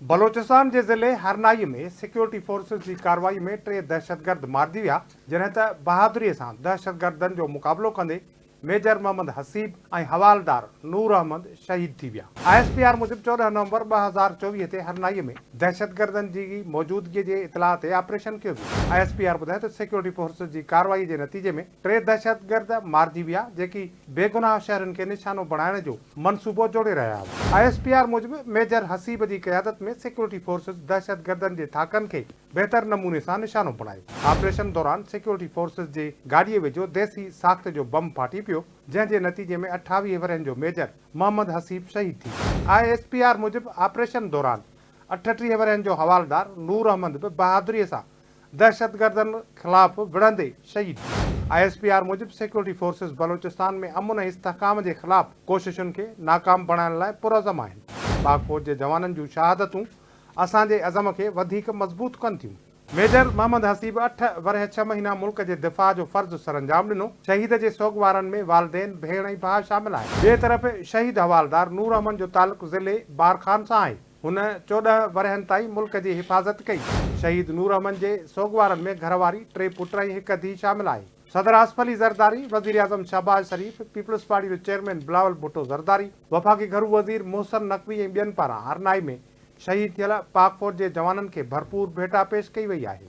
بلوچستان جي ضلعي Harnai ۾ security forces جي ڪارروائي ۾ ٽي دهشتگرد مارجي ويا، جڏهن ته بهادري سان دهشتگردن جو مقابلو ڪندي ميجر محمد حسيب ۽ حوالدار نور احمد شهيد ٿي ويا. I S P R موجب 14 نومبر 2024 تي هرنائي ۾ دهشتگردن جي موجودگي جي اطلاع تي آپريشن ڪيو ويو. I S P R ٻڌايو ته سيڪيورٽي فورسز جي ڪارروائي جي نتيجي ۾ ٽي دهشتگرد مارجي ويا جيڪي بيگناهه شهرين کي نشانو بڻائڻ جو منصوبو جوڙي رهيا هئا. I S P R موجب ميجر حسيب جي قيادت ۾ سيڪيورٽي فورسز دهشتگردن جي ٿاڪن کي بهتر نموني سان نشانو بڻايو. آپريشن دوران سيڪيورٽي فورسز جي گاڏيء ويجهو ديسي ساخت جو بم ڦاٽي پيو، جنهن جي نتيجي ۾ 28 ورهين جو ميجر محمد حسيب شهيد ٿي ويو. I S P R موجب آپريشن دوران 38 ورهين جو حوالدار نور احمد به بهادريء سان دهشتگردن خلاف وڙهندي شهيد ٿي ويو. I S P R موجب سيڪيورٽي فورسز بلوچستان ۾ امن ۽ استحڪام جي خلاف ڪوششن کي ناڪام بڻائڻ لاء پرعزم آهن. پاڪ فوج جي جوانن جون شهادتون اسان جي عزم کي وڌيڪ مضبوط ڪن ٿيون. ميجر محمد حسيب اٺ ورهيه ڇهه مهينا ملڪ جي دفاع جو فرض سرانجام ڏنو. شهيد جي سوڳوارن ۾ والدين، ڀيڻ ۽ ڀاء شامل آهن. ٻئي طرف شهيد حوالدار نور احمد جو تعلق ضلعي بارخان سان آهي. هن 14 ورهين تائين ملڪ جي حفاظت ڪئي. شهيد نور احمد جي سوڳوارن ۾ گهرواري، ٽي پٽ ۽ هڪ ڌيء شامل آهي. صدر آصف علي زرداري، وزيراعظم شهباز شريف، پيپلز پارٽي جو چيئرمين بلاول ڀٽو زرداري، وفاقي گهرو وزير محسن نقوي ۽ ٻين پاران هرنائي ۾ شهيد ٿيل پاڪ فوج جي جوانن کي ڀرپور ڀيٽا پيش ڪئي وئي آهي.